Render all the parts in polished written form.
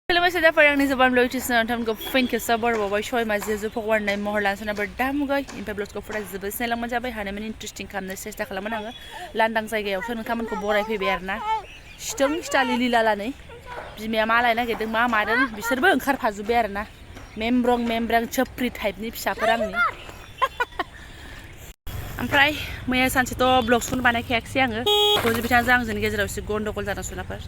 Hello, saya dapat yang ni Jobanivlog itu senang tamko fin ke sabar bawa shoy masih je pokok warna mohorlan sana berdam guys. Impe blog ko pura zebel senang macam apa hanya men interesting kam nasi sesta kalau mana landang saya gaya usaha kaman ko borai pe biarna. Stung stali lila nih. Bimi amalai na kita mama dan bisa beengkar pazu biarna. Membrang cepri type ni bisa perang ni. Amprai, maya sanse to blog sun banyak kayak siang ke. Kau jadi bicara jangan jadi kerja usi gondok kol tanah sunapar.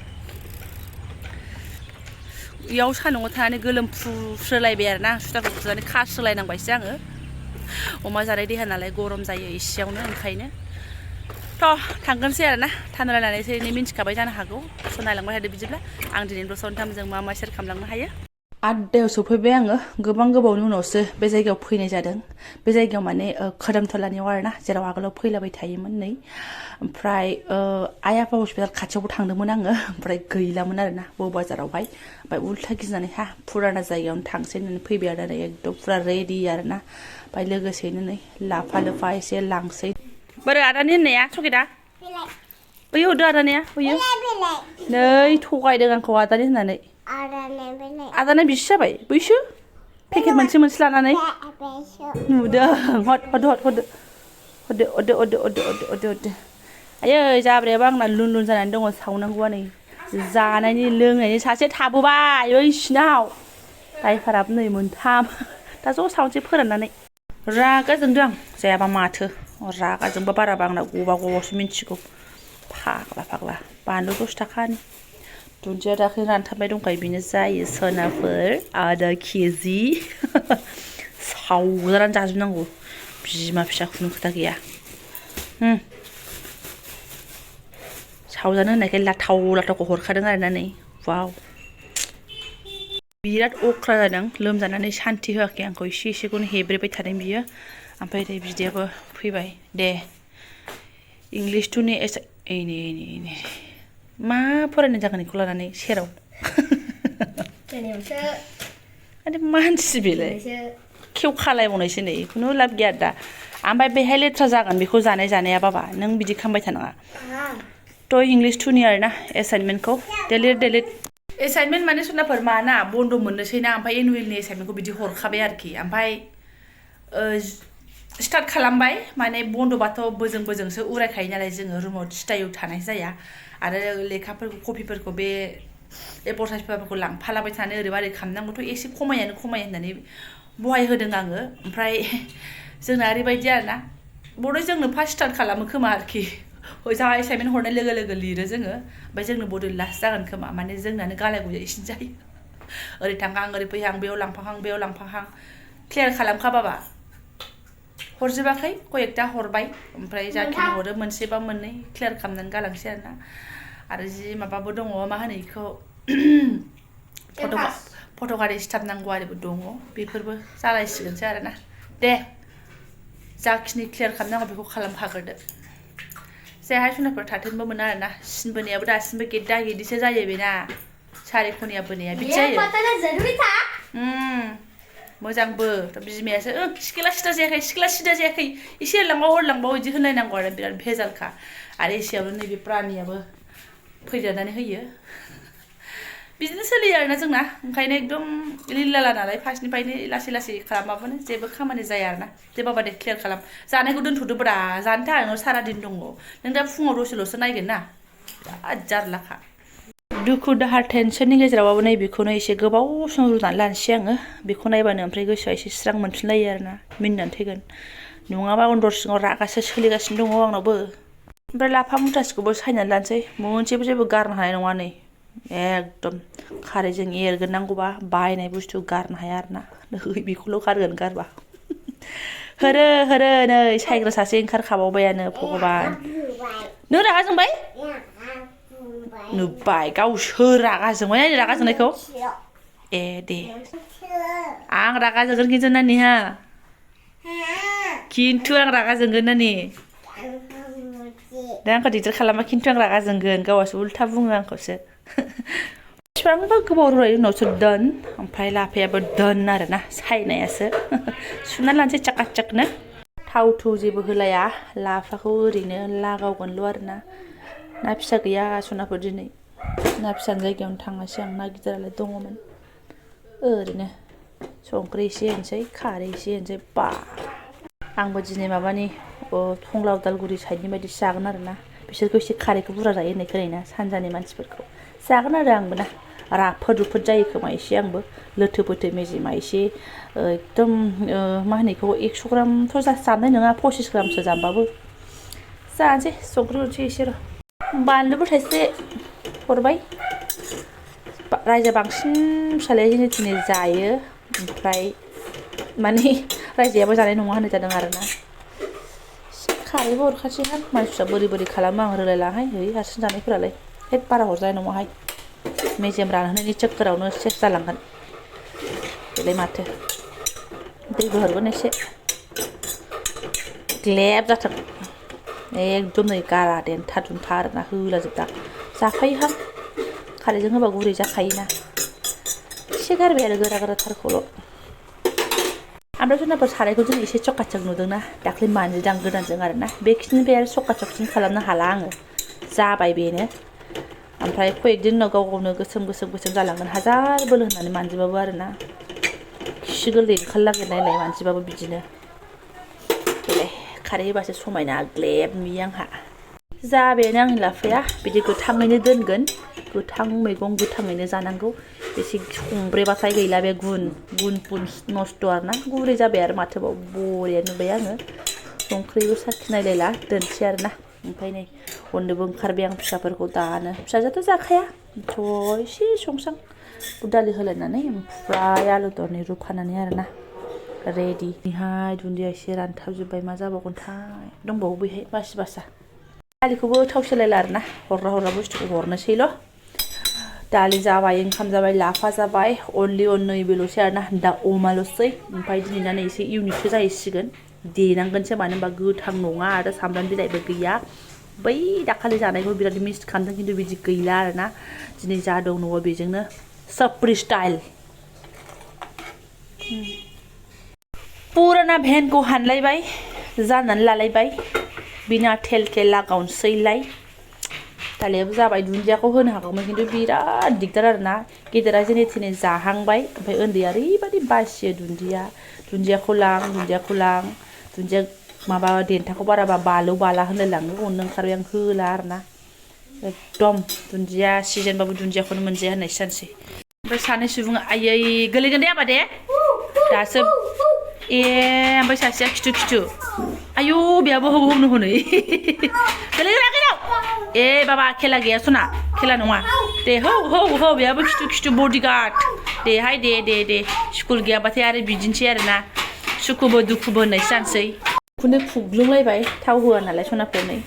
Yaw सानदुङाव थानानै गोलोमफ्रुलायबाय आरोना सुटाखौ खुनानै खास्रोलायनांबायसो आङो अमा जानाय देहा नालाय गरम जायो इसेयावनो ओंखायनो थ' थांगोनसै आरोना थानो लायनानै एसे एनै मिन्थिखाबाय जानो हागौ स' नायलांबाय थादो बिदिब्ला आं दिनै ब्लग सानथामजों मा शेयार खालामलांनो हायो आदायाव सफैबाय आङो गोबां गोबावनि उनावसो बे जायगायाव फैनाय जादों बे जायगायाव माने खोदामथलानियाव आरोना जेराव आगोलाव फैलाबाय थायोमोन नै ओमफ्राय आइ आफा हस्पिटाल खाथियावबो थांदोंमोन आङो ओमफ्राय गैलामोन आरोना बर' बाजारावहाय ओमफ्राय उल्था गिनानै फुराना जायगायावनो थांसै होननानै फैबाय आरो एकदम फुरा रेडि आरोना ओमफ्राय लोगोसेनो नै लाफा लोफा एसे लांसै बोरो आदानि होननाया सकेदा बैयो हरदो आदानिया बैयो नै थगायदों आंखौ आदानि होननानै आदाना बिसि जाबाय बैसो पेकेट मोनसे लानानै नुदों हरदो आयै जाब्रायाबो आंना लुन जानानै दङ सावनांगौआ नै जानायनि लोंनायनि सासे थाबोबाय बैसिनाव दायफाराबो नै मोनथाम दा ज' सावनोसै फोराननानै रागा जोंदों आं जायाबा माथो रागा जोंबा बाराबा आंना गबावसो मिन्थिगौ फाग्ला बानलु 10 थाखानि दुन्दिया दाख्लै रानथाबनाय दंखायो बेनो जायो सोनाफोर आधा केजि सावजानानै जाजोबनांगौ बिमा फिसा खुनु खोथा गैया सावजानो होननायखाय लाथावखौ हरखादों आरोना नै वाव बिराद अख्रा जादों लोमजानानै सान्थि होआखै आंखौ एसेखौनो हेब्रेबाय थादों बियो ओमफ्राय नै बिदायाबो फैबाय दे इंलिश टुनि नै मा फरायनाय जागोन बेखौ लानानै सेराव आरो मानसि बेलाय खेव खालायबावनायसो नै खुनु लाब गैया दा ओमफ्राय बेहाय लेथ्रा जागोन बेखौ जानाया बाबा नों बिदि खालामबाय थानाङा थ' इंलिश टुनि आरोना एसाइनमेन्टखौ डिलिट एसाइनमेन्ट माने सुनाफोर माना बन्द मोननोसै ना ओमफ्राय एनुवेलनि एसाइनमेन्टखौ बिदि हरखाबाय आरोखि ओमफ्राय स्टार्ट खालामबाय माने बन्दबाथ' बोजोंसो उरायखायो नालाय जोङो रुमाव स्टाइयाव थानाय जाया आरो लेखाफोरखौ कपिफोरखौ बे ए4 साइज पेपारफोरखौ लांफालाबाय थानो ओरैबा खालामनांगौथ' एसे खमाय होननानै बहाय होदों आङो ओमफ्राय जोंना ओरैबायदि आरोना बड'आ जोंनो फार्स्ट स्टार्ट खालामो खोमा आरोखि हयजा एसाइनमेन्ट हरनाय लोगो लिरो जोङो ओमफ्राय जोंनो बड' लास्ट जागोन खोमा माने जोंनानो गालाय गुजायसिन जायो ओरै थांहां ओरै फैहां बेयाव लांफाहां क्लियार खालामखाबाबा हरजोबाखै कयेकटा हरबाय ओमफ्राय जाखिनि हरो मोनसेबा मोननै क्लियार खालामनानै गालांसै आरो जि माबाबो दङ मा होनो बेखौ फट'गारि सिथाबनांगौ आरोबो दङ बेफोरबो जालायसिगोनसै आरोना दे जाखिनि क्लियार खालामनांगौ बेखौ खालामखाग्रोदो जायहाय सुनाफोर थाथेनबो मोना आरोना सिन बोनायाबो दासिमबो गेद्दा गेद्दिसो जायो बेना सारि खनिया बोनाया बिदि जायो मोजांबो बिमायासो सिख्ला सिदा जायाखै एसे एरलांबाव बिदि होनलायनांगौ आरो बिराद भेजालखा आरो एसेयावनो नैबे प्रानियाबो फैदेरनानै होयो बिदिनो सोलियो आरोना जोंना ओंखायनो एकदम लिलाला नालाय फार्स्टनिफ्रायनो लासै खालामाबानो जेबो खामानि जाया आरोना दे बाबा दे क्लियार खालाम जानायखौ दोनथ'दोब्रा जानो थाखाय नों सारा दिन दङ नों दा फुङाव दसेल'सो नायगोन ना बिराद जारलाखा दुखु दाहा टेनसननि गेजेरावबाबो नैबेखौनो एसे गोबाव सम रुनानै लानोसै आङो बेखौ नायबानो ओमफ्राय गोसोआ एसे स्रां मोनफिनलायो आरोना मिनिनानै थैगोन नङाबा उन्दर सिङाव रागासो सोलिगासिनो दङ आंनावबो ओमफ्राय लाफा मुथासेखौबो सायनानै लानोसै मोनसेबो जेबो गारनो हानाय नङा नै एकदम खारैजों एरगोन नांगौबा बायनाय बुस्थु गारनो हाया आरोना बेखौल' गारगोन गारबा होरो नै सायग्रा सासे ओंखारखाबावबायानो भगबान नों रागा जोंबाय नुबाय गावसो रागा जोंबाय नायनो रागा जोंनायखौ ए दे आं रागा जोंगोन खिन्थु नानिहा खिन्थु आं रागा जोंगोन नानि दा आंखौ दिगदार खालामा खिन्थु आं रागा जोंगोन गावासो उल्था बुङो आंखौसो बिसिबांबा गोबाव रुनायनि उनावसो दोन ओमफ्राय लाफायाबो दोन आरोना सायनायासो सुनानै लानोसै चाकानो थाव जेबो होलाया लाफाखौ ओरैनो लागावगोनल' आरोना ना फिसा गैया सुनाफोर दिनै ना फिसानि जायगायावनो थांनोसै आं ना गिदिरालाय दङमोन ओरैनो संख्रि एसे होनोसै खारै एसे होनोसै बा आंबो दिनै माबानि टंला उदालगुरि साइडनि बायदि जागोन आरोना बिसोरखौ एसे खारैखौ बुरजा जायो होननाय खोनायोना सानजानि मानसिफोरखौ जागोन आरो आंबो ना राफोद रुफोद जायो खोमा एसे आंबो लोथो फोथो मेजेमा एसे एकदम मा होनो बेखौ 100 ग्रामथ' जानाय नङा 25 ग्रामसो जाबाबो जानोसै संख्रि हरसै एसे र' बानलुबो थाइसे हरबाय रायजा बांसिन फिसालाया दिनै जायो ओमफ्राय माने रायजायाबो जानाय नङा होननाय जादों आरोना खारैबो हरखासैहाय मानसिफ्रा बोरै खालामो आं रोंलायलाहाय है हारसिं जानायफोरालाय हेद बारा हरजानाय नङाहाय मेजेम रानहोनायनि चक्करावनो सेस जालांगोन बेलाय माथो दैबो हरगोन एसे ग्लेब जाथों एकदम नै गारा देन्था दुन्था आरोना होलाजोबदा जाखायोहां खारैजों होबा गुरै जाखायोना एसे गारबाय आरो गोराथारखौल' ओमफ्राय सोरनाफोर सारायखौ जों एसे चकाचक नुदोंना दाख्लै मानजिदां गोदानजों आरोना बेखिनिफ्राय आरो चकाचकसिन खालामनो हाला आङो जाबाय बेनो ओमफ्राय कयेकदिन उनाव गाव गावनो गोसोम जालांगोन हाजार बोलो होननानै मानजिबाबो आरोना खि गोरलै ओंखारलागोननायलाय मानजिबाबो बिदिनो बेलाय खारै होबासो समायना ग्लेब नुयो आंहा जाबायानो आंनि लाफाया बिदि गोथाङैनो दोनगोन गोथां मैगं गोथाङैनो जानांगौ एसे संब्रेबाथाय गैला बे गुन नस्थ' आरोना गुरै जाबाय आरो माथोबाव बरिया नुबाय आङो संख्रिबो साखिनायलायला दोनसै आरोना ओमफ्राय नै अननोबो ओंखारबाय आं फिसाफोरखौ दानो फिसाजोआथ' जाखाया थ' एसे संसां दालि होलायनानै ओमफ्राय आलु दरनै रुफानानै आरोना रेडि बेहाय दुन्दिया एसे रानथाबजोब्बाय मा जाबावगोनथाय दंबावो बैहाय बासा दालिखौबो थाव सेलायला आरोना हरग्रा बुस्थुखौ हरनोसैल' दालि जाबाय ओंखाम जाबाय लाफा जाबाय अनलि अननै बेल'सै आरोना दा अमाल'सै ओमफ्राय दिनैना नै एसे इउनिकसो जाहैसिगोन देनांगोनसो मानो होनबा गोथां नङा आरो सामब्राम बिलाइबो गैया बै दाखालि जानायखौ बिराद मिस खालामदों खिन्थु बिदि गैला आरोना दिनै जा दं न'आव बेजोंनो साप्रि स्टाइल पुराना भेनखौ हानलायबाय जाननानै लालायबाय बिना थेल लागावनोसैलाय दालियाबो जाबाय दुन्दियाखौ होनो हागौमोन खिन्थु बिराद दिगदार आरोना गेदेरा जेने थेने जाहांबाय ओमफ्राय उन्दैया ओरैबायदि बासियो दुन्दियाखौ लां दुन्दिया माबा देन्थाखौ बाराबा बाला होनलायलाङो अननो ओंखारबाय आं होला आरोना एकदम दुन्दिया सिजोनबाबो दुन्दियाखौनो मोनजाया होननायसो जानोसै ओमफ्राय सानै सुबुङा आयै गोलैगोन दे आबा दे दासो ओमफ्राय सासेया खिथु आयु बेयाबो हौनो हनै गोलैगोन बाबा खेला गैया सना खेला नङा दे हौ बेयाबो खिथु बडिगार्ड देहाय दे स्कुल गैयाबाथाय आरो बिदिनोसै आरोना सुखुबो दुखुबो होननायसो जानोसै बेखौनो फुग्लुंलायबाय थाव होआ नालाय सनाफोर नै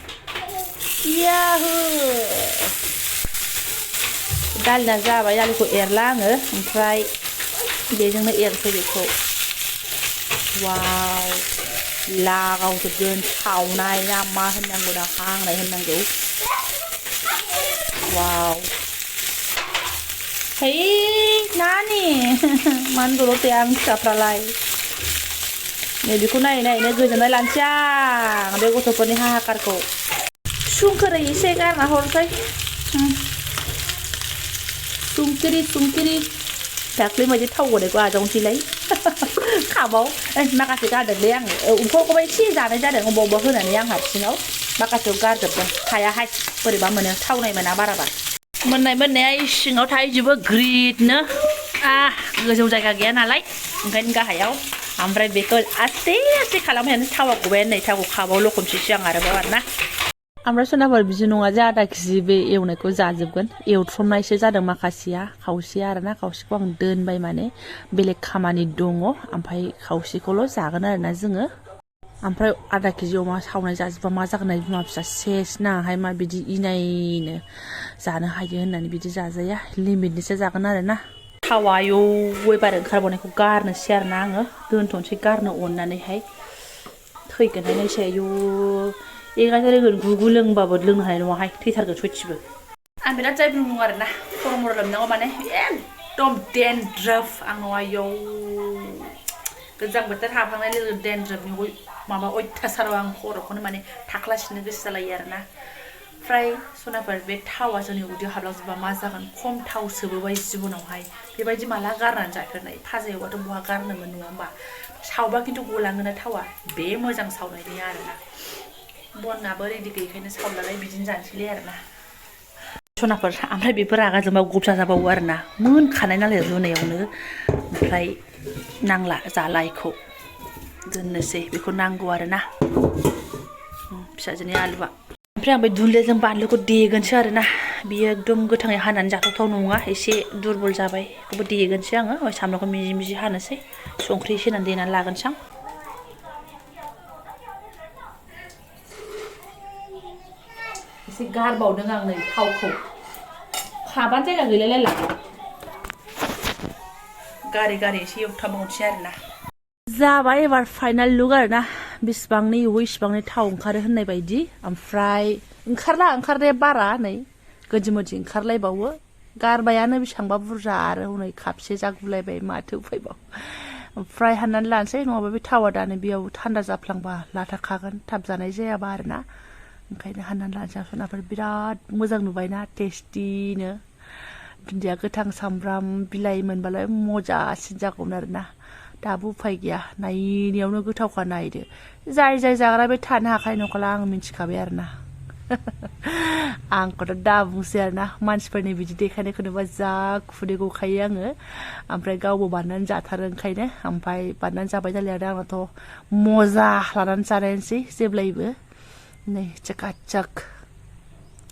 याहु दालिना जाबाय दालिखौ एरला आङो ओमफ्राय बेजोंनो एरसै बेखौ वाव लागावजोबगोन सावनाय ना मा होननांगौ ना हांनाय होननांगौ वाव है नानि मानो दलद आं फिसाफ्रालाय नै बेखौ नायै गोजोननाय लानोसै आं बे गथ'फोरनि हाहाकारखौ संख्रि एसे गारना हरसै संख्रि दाख्लै बायदि थाव गनायखौ आजावनोसैलाय खाबाव माखासे गारदोंलै आङो एम्फौखौबो एसे जानाय जादों अबेबा होनानै आं हारसिङाव माखासेयाव गारजोबदों हायाहाय बोरैबा मोनो थावनाय मोना बाराबा मोननाया सिङाव थाहैजोबो ग्रिदनो गोजौ जायगा गैया नालाय ओंखायनो गाहायाव ओमफ्राय बेखौ आस्ते खालामनानै थावा गबाय नै थावखौ खाबाव लखबनोसै आं आरोबाव आरोना ओमफ्राय सोरनाफोर बिदि नङा जे आधा केजि बे एवनायखौ जाजोबगोन एवथ्रमनायसो जादों माखासेया खावसेया आरोना खावसेखौ आं दोनबाय माने बेलेग खामानि दङ ओमफ्राय खावसेखौल' जागोन आरोना जोङो ओमफ्राय आधा केजि अमा सावनाय जाजोबबा मा जागोन बिमा फिसा सेस नाहाय मा बिदि इनायनो जानो हायो होननानै बिदि जाजाया लिमिटनिसो जागोन आरोना थावा आयौ एबार ओंखारबावनायखौ गारनोसै आरोना आङो दोनथ'नोसै गारनो अननानैहाय थैगोनहाय नायसै आयौ एगारोगोन गुगु लोंबाबो लोंनो हानाय नङाहाय थैथारगोन सयथिबो आं बिराद जायब्रुं दं आरोना खर' मर' लोमनांगौ माने एकदम डेनड्राफ आंनाव आयौ गोजां बोथोर हाबहांनाय लोगो डेनड्राफनि माबा अयथासाराव आं खर'खौनो माने थाख्ला सिनो गोसो जालायो आरोना फ्राय सनाफोर बे थावा जोंनि उदैयाव हाबलांजोबबा मा जागोन खम थाव सोबोबाय जिबनावहाय बेबायदि माला गारनानै जाफेरनाय भाजा एवबाथ' बहा गारनोमोन नङा होमबा सावबा खिन्थु गलाङोना थावा बे मोजां सावनायनि आरोना बनाबो रेडि गैयैखायनो सावलालाय बिदिनो जानोसैलै आरोना सनाफोर ओमफ्राय बेफोर रागा जोंबा गबजा जाबावो आरोना मोनखानाय नालाय रुनायावनो ओमफ्राय नांला जाला इखौ दोननोसै बेखौ नांगौ आरोना फिसाजोनि आलुआ ओमफ्राय आं बे दुन्दियाजों बानलुखौ देगोनसो आरोना बियो एकदम गोथाङै हानानै जाथावथाव नङा एसे दुरबल जाबाय बेखौबो देगोनसै आङो सामब्रामखौ मिजि मिजि हानोसै संख्रि एसे होनानै देनानै लागोनसै आं एसे गारबावदों आं नै थावखौ खाबानो जायगा गैलायलायला गारि गारि एसे एवथाबावनोसै आरोना जाबाय एबार फाइनाल लुक आरोना बेसेबांनि एवो इसिबांनि थाव ओंखारो होननाय बायदि ओमफ्राय ओंखारनाया बारा नै गोदि मोदि ओंखारलायबावो गारबायानो बेसेबांबा बुरजा आरो हनै खापसे जागुलायबाय माथो उफायबाव ओमफ्राय हाननानै लानोसै नङाबा बे थावा दानो बेयाव थान्दा जाफ्लांबा लाथा खागोन थाब जानाय जायाबा आरोना ओंखायनो हाननानै लानोसै सनाफोर बिराद मोजां नुबायना टेस्टिनो दुन्दिया गोथां सामब्राम बिलाइ मोनबालाय मजासिन जागौमोन आरोना दाबो उफाय गैया नायनायावनो गोथावखा नायदो जाय जाग्रा बे थानो हाखानाय नंखाला आं मिथिखाबाय आरोना आंखौथ' दा बुंसै आरोना मानसिफोरनि बिदि देखायनायखौ नुबा जा खुदै गखायो आङो ओमफ्राय गावबो बानायनानै जाथारो ओंखायनो ओमफ्राय बानायनानै जाबाय नालाय आरो आंनाथ' मजा लानानै जानायसै जेब्लायबो नै चकाचक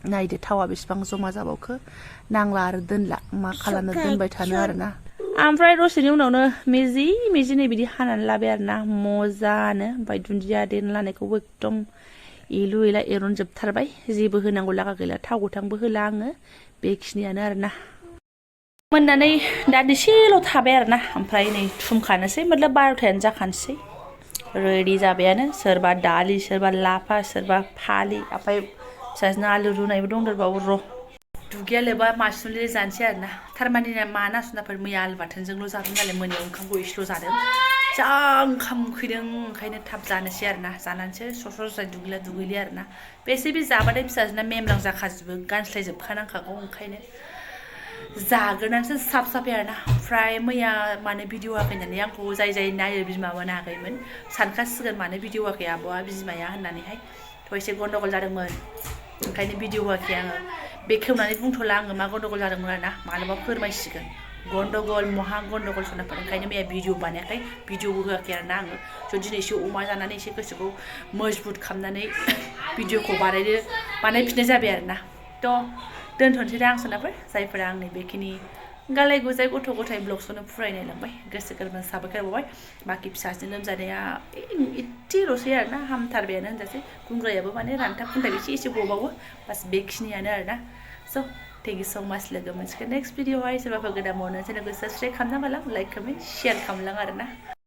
नायदो थावा बेसेबां जमा जाबावखो नांला आरो दोनला मा खालामनो दोनबाय थानो आरोना ओमफ्राय दसेनि उनावनो मिजि नै बिदि हानानै लाबाय आरोना मजानो ओमफ्राय दुन्दिया देना लानायखौबो एकदम एलु एला एरनजोबथारबाय जेबो होनांगौ लागा गैला थाव गोथांबो होला आङो बेखिनियानो आरोना मोननानै दान्दिसेल' थाबाय आरोना ओमफ्राय नै थुमखानोसै मतलब 12थायानो जाखानोसै रेडि जाबायानो सोरबा दालि सोरबा लाफा सोरबा फालि ओमफ्राय फिसाजोना आलु रुनायबो दंदेरबावो र' दुगैया लोबा मासुलि जानोसै आरोना थारमाने माना सुनाफोर मैया आलु बाथोनजोंल' जादों नालाय मोनायाव ओंखामखौ एसेल' जादों जा ओंखाम उखैदों ओंखायनो थाब जानोसै आरोना जानानैसो स्र' दुगैलि आरोना बेसे बे जाबाथाय फिसाजोना मेमलां जाखाजोबो गानस्लायजोबखानांखागौ ओंखायनो जाग्रोनानैसो साफाय आरोना ओमफ्राय मैया मानो भिडिअ होआखै होननानै आंखौ जाय नायो बिमा मोनाखैमोन सानखासिगोन मानो भिडिअ होआखै आब'आ बिमाया होननानैहाय थ' एसे गन्डगल जादोंमोन ओंखायनो भिडिअ होआखै आङो बेखेवनानै बुंथ'ला आङो मा गन्डगल जादोंमोन आरोना मालाबा फोरमायसिगोन गन्डगल महा गन्डगल सनाफोर ओंखायनो मैया भिडिअ बानायाखै भिडिअबो होआखै आरोना आङो थ' दिनै एसे अमा जानानै एसे गोसोखौ मजबुत खालामनानै भिडिअखौ बानायफिननाय जाबाय आरोना थ' दोनथ'नोसै दा आं सनाफोर जायफोरा आंनि बेखिनि गालाय गुजाय गथ' गथाय ब्लग्सखौनो फरायनाय लांबाय गोसो गोरबोनि साबायखर बावबाय बाखि फिसाजोनि लोमजानाया एसेल'सै आरोना हामथारबायानो होनजासै गुंग्रायाबो माने रानथाब खुन्थाब एसे गबावो बास बेखिनियानो आरोना स' थेंक इउ स' माच लोगो मोनसिगोन नेक्स्ट भिडिअआवहाय सोरबाफोर गोदान मावनो चेनेलखौ साबस्क्राइब खालामना गालां लाइक कमेन्ट शेयार खालामलां आरोना